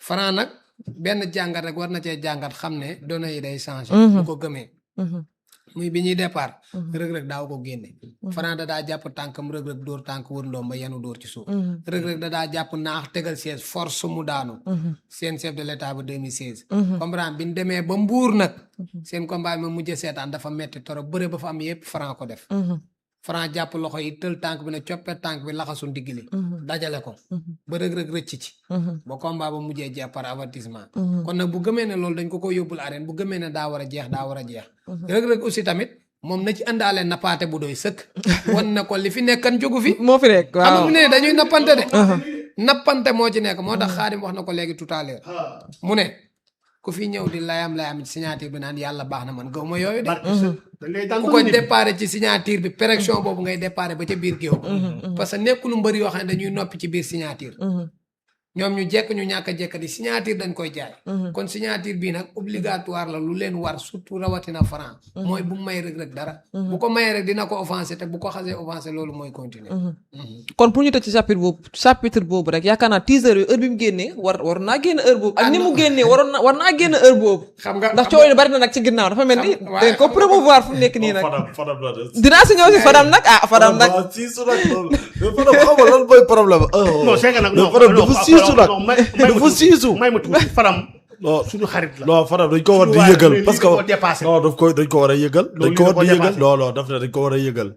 Franc nag benn jàngat rek war na cee jàngat xam ne données yi day changé. bu ko gëmee. muy bi ñuy départ. rëg-rëg daaw ko génne. Franc da daa jàpp tànkam rëg-rëg dóor tànk wër ndoom ba yanu dóor ci suuf. rëg-rëg da daa jàpp naax tegal siège force mu daanu. seen chef de l'état ba 2016. comprendre bi ñu demee ba mbuur nag. seen combat bi ma mujjee seetaan dafa metti torop bëre ba fa am yëpp Franc ko def. Franc jàpp loxo yi tël tànk bi ne coppee tànk bi laxasu ndigli dajale ko. ba rëg-rëg rëcc ci. ba combat ba mujjee jeex par avertissement. kon nag bu gëmee ne loolu dañ ko yóbbul arène bu gëmee ne daa war a jeex daa war a jeex. rëg-rëg aussi tamit moom na ci àndaale nappaate bu doy sëkk. wan na ko li fi nekkan jógu fi. moo fi nekk waaw xam ne dañuy nappante de. nappante moo ci nekk moo tax Xaadim wax na ko léegi tout à l'heure mu ne ku fi ñëw di layam ci signature bi naan yàlla baax na man gaw ma yooyu de. ku ko déparé ci signature bi pression boobu ngay déparé ba ca biir géew. parce que nekkul mbër yoo xam ne dañuy noppi ci biir signature. ñoom ñu jekk ñu ñàkk a jekk di signature dañ koy jaay. kon signature bii nag obligatoire la lu leen war surtout rawatina Franc. mooy bu may rëg-rëg dara. bu ko mayee rek dina ko offensé te bu ko xasee offensé loolu mooy continuer. kon pour ñu tëj ci chapitre boobu rek yaakaar naa teaser yi heure bi mu génnee war naa génn heure boobu. ak ni mu génnee war naa génn heure boobu. xam nga ndax coow li bari na nag ci ginnaaw dafa mel ni. dañ ko promouvoir fu mu nekk nii nag. Fadam la de. dinaa si ñëw si Fadam nag Fadam nag. Fadam xam nga lan mooy problème. non c'est que nag dafa siisu may ma tuuti Fadam suñu xarit la. non Fadam dañ ko war di yëgal parce que non dañ ko war a yëgal. dañ ko war di yëgal non daf ne dañ ko war a yëgal.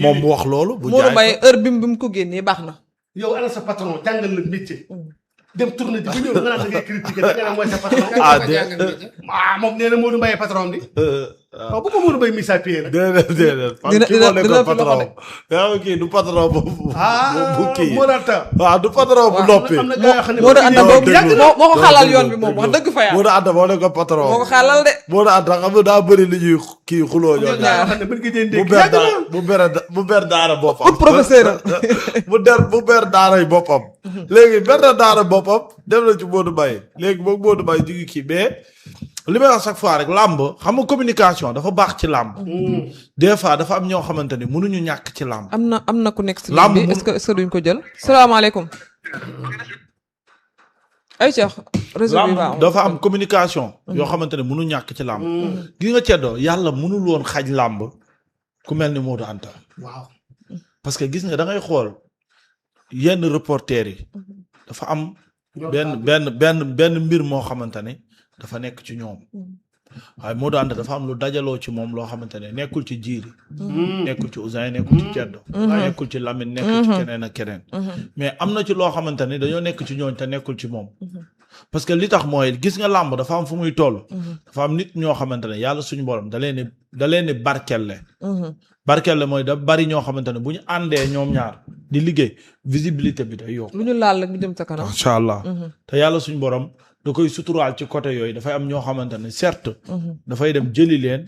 moom mu wax loolu. bu jaay Modou Mbaye heure bi mu ko génnee baax na. yow ana sa patron jàngal la métier. dem tourné di ba ñëw nga naan da ngay critiquer da nga ne mooy sa patron. moom nee na Modou Mbaye patron bi. waaw bu ko Modou Mbaye mise à pied rek. déedéet. dina fi loxo de. yaa kii du patron bu kii. moo daan ta. waaw du patron bu noppi. am na gars yoo xam ne Modou Anta boobu moo ko xaalal yoon bi moom wax dëgg fa yàlla. Modou Anta moo ne ko patron. moo ko xaalal de. Modou Anta xam nga daa bëri li ñuy kii xuloo ñoo ñaar. bu ber daara boppam. pour professeur bu ber daara yi boppam. léegi benn daara boppam dem na ci Modou Mbaye léegi moom Modou Mbaye ñu ngi kii mais li may wax chaque fois rek làmb xam nga communication dafa baax ci làmb. des fois dafa am ñoo xamante ni mënuñu ñàkk ci làmb. am na ku nekk si làmb bi est-ce que duñ ko jël. salaamaaleykum. ay Cheikh réseau bi làmb dafa am communication. yoo xamante ne mënu ñàkk ci làmb. gis nga ceddoo yàlla mënul woon xaj làmb ku mel ni Modou Anta. waaw parce que gis nga da ngay xool yenn reporter yi dafa am benn mbir moo xamante ne dafa nekk ci ñoom waaye Modou Anta dafa am lu dajaloo ci moom loo xamante ne nekkul ci jiiri nekkul ci Ousin nekkul ci ceddo nekkul ci Lamine nekkul ci keneen ak keneen mais am na ci loo xamante ne dañoo nekk ci ñooñ te nekkul ci moom parce que li tax mooy gis nga làmb dafa am fu muy toll dafa am nit ñoo xamante ne yàlla suñu borom da leen ni barkelle mooy da bari ñoo xamante ne bu ñu àndee ñoom ñaar di liggéey visibilité bi day yokk lu ñu laal rek mu jëm sa kanam macha allah te yàlla suñu borom da koy suturaal ci côté yooyu dafay am ñoo xamante ne certes dafay dem jëli leen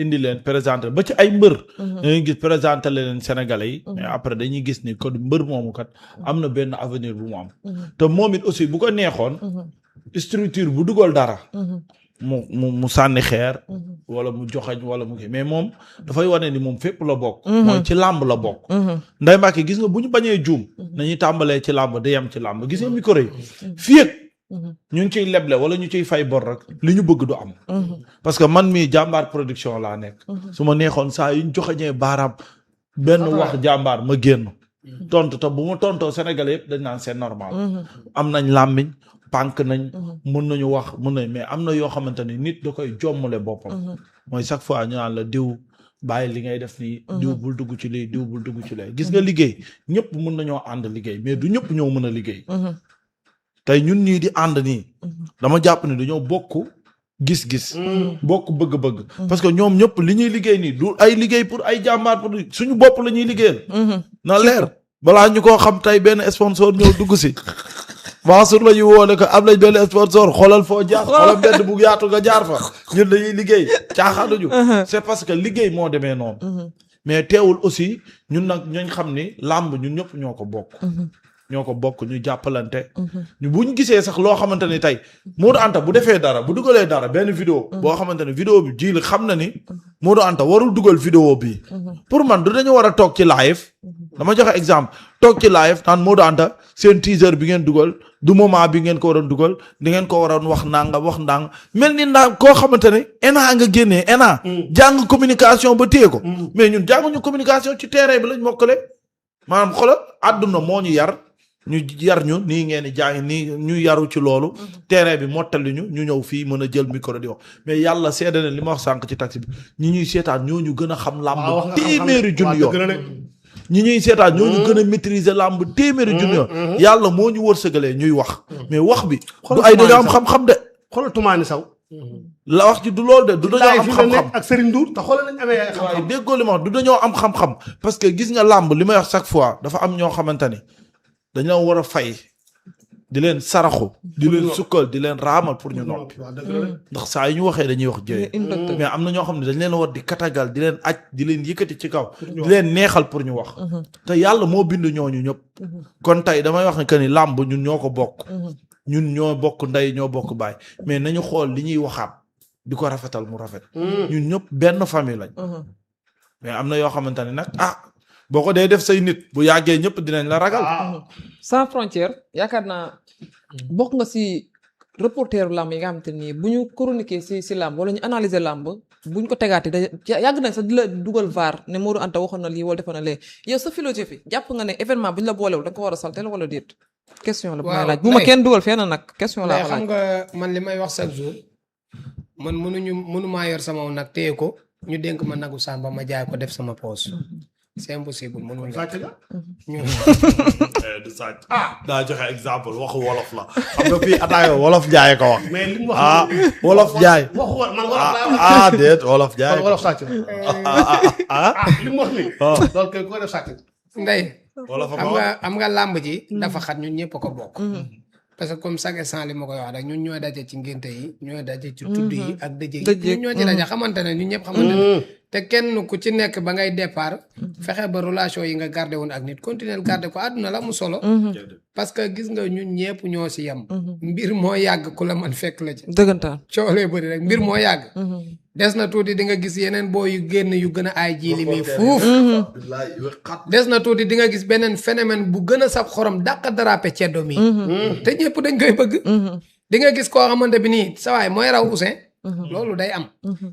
indi leen présenté ba ci ay mbër dañuy gis présenté leen Sénégalais yi mais après dañuy gis ni kon mbër moomu kat am na benn avenir bu mu am te moom it aussi bu ko neexoon structure bu dugal dara mu sànni xeer wala mu joxañ wala mu kii mais moom dafay wane ni moom fépp la bokk mooy ci làmb la bokk Ndeye Mbacke gis nga bu ñu bañee juum nañuy tàmbalee ci làmb di yem ci làmb gis nga micro yi fii ak ñu ngi ciy leble wala ñu ciy fay bor rek li ñu bëgg du am parce que man mii jàmbaar production laa nekk su ma neexoon saa yu ñu joxañee baaraam benn wax jàmbaar ma génn tontu te bu ma tontoo Sénégalais yëpp dañ naan c'est normal am nañ làmmiñ pànk nañ mën nañu wax mais am na yoo xamante ni nit da koy jommale boppam mooy chaque fois ñu naan la diw bàyyi li ngay def nii diw bul dugg ci lii diw bul dugg ci lii gis nga liggéey ñëpp mën nañoo ànd liggéey mais du ñëpp ñoo mën a liggéey tey ñun ñii di ànd nii dama jàpp ne dañoo bokk gis-gis bokk bëgg-bëgg parce que ñoom ñëpp li ñuy liggéey nii du ay liggéey pour ay jàmbaar pour suñu bopp la ñuy liggéeyal na leer balaa ñu koo xam tey benn sponsor ñëw dugg si Mansour la ñu woone ko am nañ benn sponsor xoolal foo jaar xoolal benn bu yaatu nga jaar fa ñun dañuy liggéey caaxaanuñu c'est parce que liggéey moo demee noonu mais teewul aussi ñun nag ñooñ xam ni làmb ñun ñëpp ñoo ko bokk ñu jàppalante ñu buñ gisee sax loo xamante ni tey Modou Anta bu defee dara bu dugalee dara benn vidéo boo xamante ne vidéo bi ji la xam na ni Modou Anta warul dugal vidéo bi pour man du dañu war a toog ci live dama joxe exemple toog ci live naan Modou Anta seen teaser bi ngeen dugal du moment bi ngeen ko waroon dugal di ngeen ko waroon wax ndànk mel ni koo xamante ne ENA nga génnee ENA. jàng communication ba téye ko. mais ñun jànguñu communication ci terrain bi lañ mokkale maanaam xoolal àdduna moo ñu yar ñu nii ngeen di jàng nii ñu yaru ci loolu. terrain bi mottali ñu ñëw fii mën a jël micro di wax mais yàlla seede na li ma wax sànq ci taxi bi ñi ñuy seetaan ñoo ñu gën a xam làmb téeméeri junni yoon. ñi ñuy seetaan ñoo ñu gën a maîtriser làmb téeméeri junni yoon. yàlla moo ñu wërsëgalee ñuy wax. mais wax bi. du ay dañoo am xam-xam de. xoolal Toumani Sow. la wax ci du loolu de du dañoo am xam-xam ak Serigne Ndour te xoolal nañ amee xam-xam. waaye déggoo li ma wax du dañoo am xam-xam parce que gis nga làmb li may wax chaque fois dafa am ñoo xamante ni dañoo war a fay di leen saraxu di leen sukkal di leen raamal pour ñu noppi ndax saa yu ñu waxee dañuy wax jëye mais am na ñoo xam ne dañ leen war di katagal di leen aj di leen yëkkati ci kaw di leen neexal pour ñu wax te yàlla moo bind ñooñu ñëpp kon tey damay wax ne que ni làmb ñun ñoo ko bokk ñun ñoo bokk ndey ñoo bokk baay mais nañu xool li ñuy waxaat di ko rafetal mu rafet ñun ñëpp benn famille lañ mais am na yoo xamante ne nag boo ko dee def say nit bu yàggee ñëpp dinañ la ragal. sans frontière yaakaar naa bokk nga si reporteru làmb yi nga xamante ni bu ñu chroniquer si làmb wala ñu analyser làmb bu ñu ko tegaatee da yàgg nañ sax di la dugal VAR ne Modou Anta waxoon na lii wala defoon na lee yow sa philosophie jàpp nga ne événement bu ñu la boolewul da nga ko war a saltel wala déet. question la bu may laaj bu ma kenn dugal fenn nag question la xam nga man li may wax chaque jour man mënumaa yor sama nag téye ko ñu dénk ma nagu sàmba ma jaay ko def sama poche. c'est impossible mënul nekk du sàcc daa joxe exemple waxu wolof la xam nga fii ataaya wolof jaay ko wax mais li mu wax wolof jaay waxu man wolof déet wolof jaay wolof sàcc li mu wax ni loolu kay ko def sàcc ndey wolof xam nga làmb ji dafa xat ñun ñëpp ko bokk parce que comme chaque instant li ma koy wax rek ñun ñooy daje ci ngénte yi ñooy daje ci tudd yi ak dëje yi ñun ñoo ci daje xamante ne ñun ñëpp xamante ne te kenn ku ci nekk ba ngay départ fexe ba relation yi nga gardé woon ak nit continuer gardé ko àdduna la mu solo parce que gis nga ñun ñëpp ñoo si yem mbir moo yàgg ku la man fekk la ci dëggantaan coolee bëri rek mbir moo yàgg des na tuuti di nga gis yeneen boo yu génn yu gën a aay jiili mi fuuf des na tuuti di nga gis beneen phénomène bu gën a sab xorom dàq darape ceddo mi te ñëpp dañ koy bëgg di nga gis koo xamante bi nii sawaay mooy raw Ousseyn loolu day am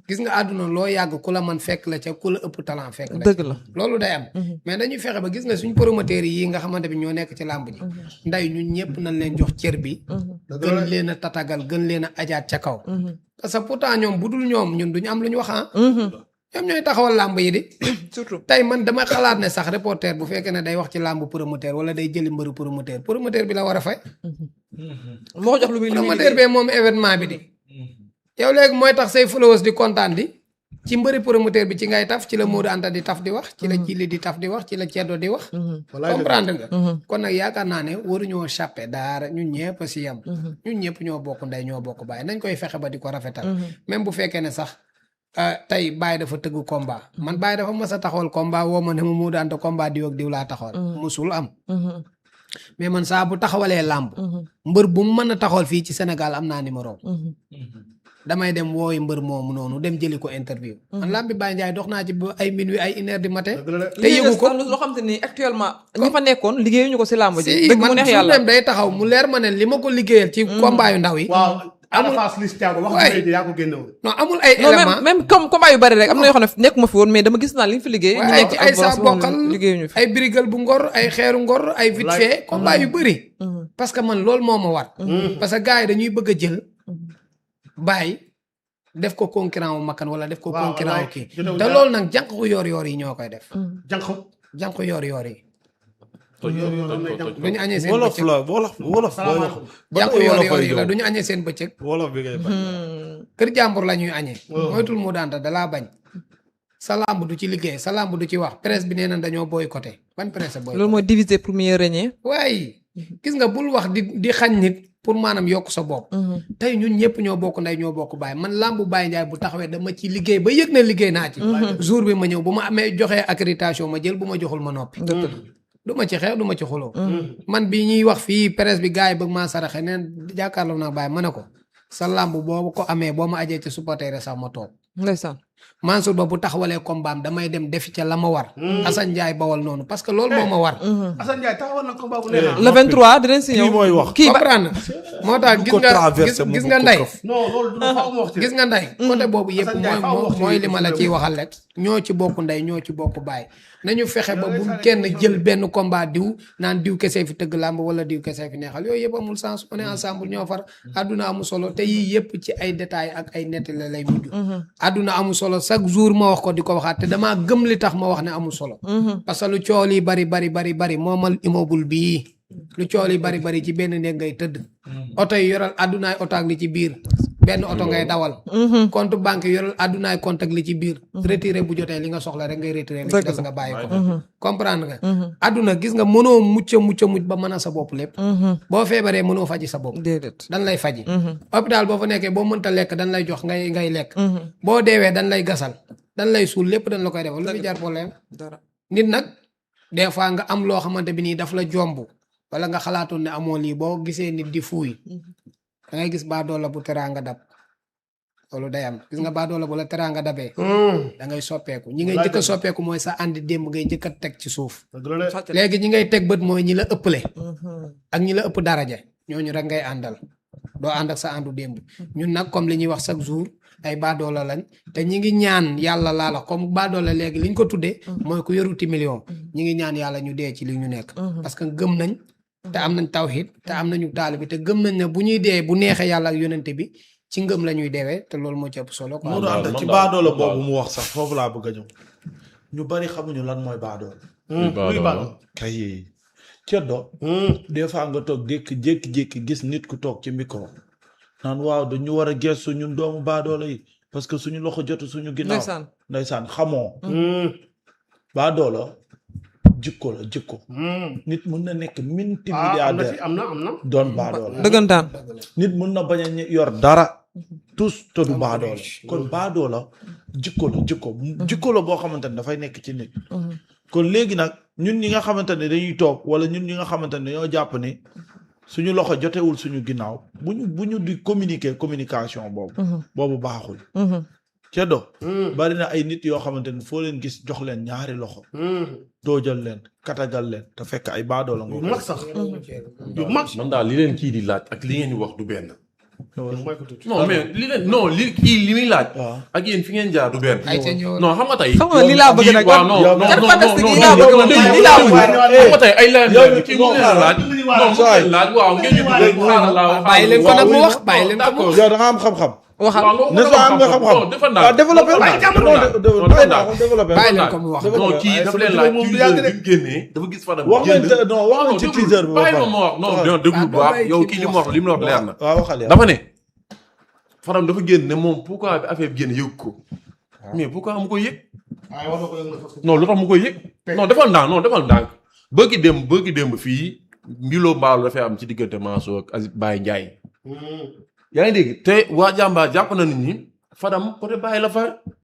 gis nga àdduna loo yàgg ku la man fekk la ca ku la ëpp talent fekk la dëgg la loolu day am mais dañuy fexe ba gis nga suñ promoteurs yi nga xamante bi ñoo nekk ci làmb ji nday ñun ñëpp nañ leen jox cër bi gën leen a tatagal gën leen a ajaat ca kaw parce que pourtant ñoom bu dul ñoom ñun duñu am lu ñu wax ñoom ñooy taxawal làmb yi di surtout tey man dama xalaat ne sax reporter bu fekkee ne day wax ci làmb promoteur wala day jëli mbëru promoteur bi la war a fay moo ko jox lu muy promoteur bee moom événement bi di yow léegi mooy tax say followers di kontaan di ci mbëri promoteur bi ci ngay taf ci la Modou Anta di taf di wax ci la Jili di taf di wax ci la Ceddo di wax comprendre nga kon nag yaakaar naa ne waruñoo chappe daara ñun ñëpp si yam ñun ñëpp ñoo bokk ndey ñoo bokk baay nañ koy fexe ba di ko rafetal même bu fekkee ne sax tey Baye dafa tëggu combat man Baye dafa mas a taxawal combat woo ma ne ma Modou Anta combat diw ak diw laa taxawal musul am mais man saa bu taxawalee làmb mbër bu mu mën a taxawal fii ci Sénégal am naa numéro damay dem wooyi mbër moomu noonu dem jëli ko interview man lamb bi Baye Ndiaye dox naa ci ba ay minuit ay 1 heure du matin te yëgu ko loo xam te ni actuellement ñi fa nekkoon liggéeyuñu ko si làmb ji si dëgg mu man neex su yàlla dem day taxaw mu leer ma ne li ma ko liggéeyal ci combat yu ndaw yi amul Fass Liss Thiago wax dëgg yaa ko génnewoon non amul ay non élément même comme combat yu bari rek am na yoo xam ne nekkuma fi woon mais dama gis naa li ñu fi liggéey ñu nekk ay saa bokkal liggéeyuñu fi ay birigal bu ngor ay xeeru ngor ay vite fait combat yu bëri parce que man loolu moo ma war parce que gars yi dañuy bëgg a jël bàyyi def ko concurrent wu makkan wala def ko concurrent wu kii te loolu nag jànq ko yoor yoor yi ñoo koy def jànq yoor yoor yi duñu añee seen wolof bëccëg la wolof jànq yoor yoor yi la duñu añee seen bëccëg wolof bi ngay bañ kër jàmbur la ñuy añee moytul Modou Anta dalaa bañ sa lamb du ci liggéey sa lamb du ci wax presse bi nee na dañoo boycotté ban presse boycotté loolu mooy diviser pour mieux régner waaye gis nga bul wax di xañ nit pour maanaam yokk sa bopp tey ñun ñëpp ñoo bokk ndey ñoo bokk baay man lambu Baye Ndiaye bu taxawee dama ci liggéey ba yëg na liggéey naa ci jour bi ma ñëw bu ma amee joxee accréditation ma jël bu ma joxul ma noppi du ma ci xeex du ma ci xuloo man bi ñuy wax fii presse bi gars yi bëgg maa saraxe neen jàkkaarloo nag Baye ma ne ko sa lamb boobu ko amee boo ma ajee ci supporter sax ma toog ndeysaan Mansour Ba bu taxawalee combat am damay dem defi ca la ma war. Assane Ndiaye bawal noonu parce que loolu moo ma war. Assane Ndiaye taxawal na combat bu neex. le 23 dinañ si ñëw kii mooy wax. kii ba comprendre moo tax gis nga nday non loolu du faaw ma wax ci. gis nga nday côté boobu yëpp Assane Ndiaye faaw wax ci mooy li ma la ciy waxal rek ñoo ci bokk nday ñoo ci bokk baay nañu fexe ba bu kenn jël benn combat diw naan diw kese fi tëgg làmb wala diw kese fi neexal yooyu yëpp amul sens on est ensemble ñoo far àdduna amul solo te yii yëpp ci ay détails ak ay nettali lay mujj àdduna amul solo chaque jour ma wax ko di ko waxaat te damaa gëm li tax ma wax ne amul solo parce que lu cool yi bari moomal immeuble bii lu cool yi bari ci benn néeg ngay tëdd oto yi yoral àddunaay oto ak li ci biir benn oto ngay dawal compte banque yoral àddunaay compte ak li ci biir retiré bu jotee li nga soxla rek ngay retiré li ci des nga bàyyi ko comprendre nga àdduna gis nga mënoo mucc ba mën a sa bopp lépp boo feebaree mënoo faji sa bopp déedéet dan lay faji hôpital boo fa nekkee boo mënta lekk dan lay jox ngay lekk boo deewee dan lay gasal dan lay suul lépp dan la koy defal lu fi jar problème dara nit nag des fois nga am loo xamante bi nii daf la jomb wala nga xalaatoon ne amoo lii boo gisee nit di fuuy da ngay gis baadoola bu teraanga dab loolu day am gis nga baadoola bu la teraanga dabee da ngay soppeeku ñi ngay njëkk a soppeeku mooy sa àndi démb ngay njëkk a teg ci suuf léegi ñi ngay teg bët mooy ñi la ëpple ak ñi la ëpp daraja ñooñu rek ngay àndal doo ànd ak sa àndu démb ñun nag comme li ñuy wax chaque jour ay baadoola lañ te ñi ngi ñaan yàlla laala comme baadoola léegi liñ ko tuddee mooy ku yoruti million ñi ngi ñaan yàlla ñu dee ci li ñu nekk parce que gëm nañ te am nañ tawhid te am nañu taali bi te gëm nañ ne bu ñuy dee bu neexee yàlla ak yonente bi ci ngëm la ñuy deewee te loolu moo ci ëpp solo quoi. Modou Anta ci baadoola boobu mu wax sax foofu laa bëgg a ñëw ñu bari xamuñu lan mooy baadoola luy baadoola kay ceddo des fois nga toog jékki-jékki gis nit ku toog ci micro naan waaw dañu war a gestu ñun doomu baadoola yi parce que suñu loxo jotu suñu ginnaaw ndeysaan xamoo baadoola jikko la jikko nit mun na nekk multimilliardaire am na doon baadoola dëggantaan nit mun na bañ a yor dara tous te du baadoola kon baadoola jikko la boo xamante ne dafay nekk ci nit kon léegi nag ñun ñi nga xamante ne dañuy toog wala ñun ñi nga xamante ne dañoo jàpp ni suñu loxo jotewul suñu ginnaaw bu ñu di communication boobu baaxul ceddo bari na ay nit yoo xamante ne foo leen gis jox leen ñaari loxo doojal leen katagal leen te fekk ay baadoola nga mag sax yu mag man daal li leen kii di laaj ak li ngeen di wax du benn non mais li kii li muy laaj ak yéen fi ngeen jaar du benn non xam nga tey xam nga li laa bëgg nag waaw non xam nga tey ay leen kii mu leen laaj laaj waaw ngeen ñu dugg xaaral laa bàyyi leen ko nag mu wax bàyyi leen ko mu wax yow da nga am xam-xam waxal n'est-ce pas am nga xam-xam waaw développé bàyyi leen ko mu wax non kii dafa leen laaj ci bi mu génnee dafa gis Fadam wax nañ ci teaser bi bàyyi ma wax non déglu bu baax yow kii li mu wax leer na waaw waxal dafa ne Fadam dafa génn ne moom pourquoi bi affaire bi génn yëg ko mais pourquoi mu koy yëg non lu tax mu koy yëg non defal ndànk bëggi démb fii mbilo mbaalu dafay am ci diggante Mansour ak Aziz Baye Ndiaye yaa ngi dégg te waa jàmbaar jàpp na nit ñi Fadam côté Baye la far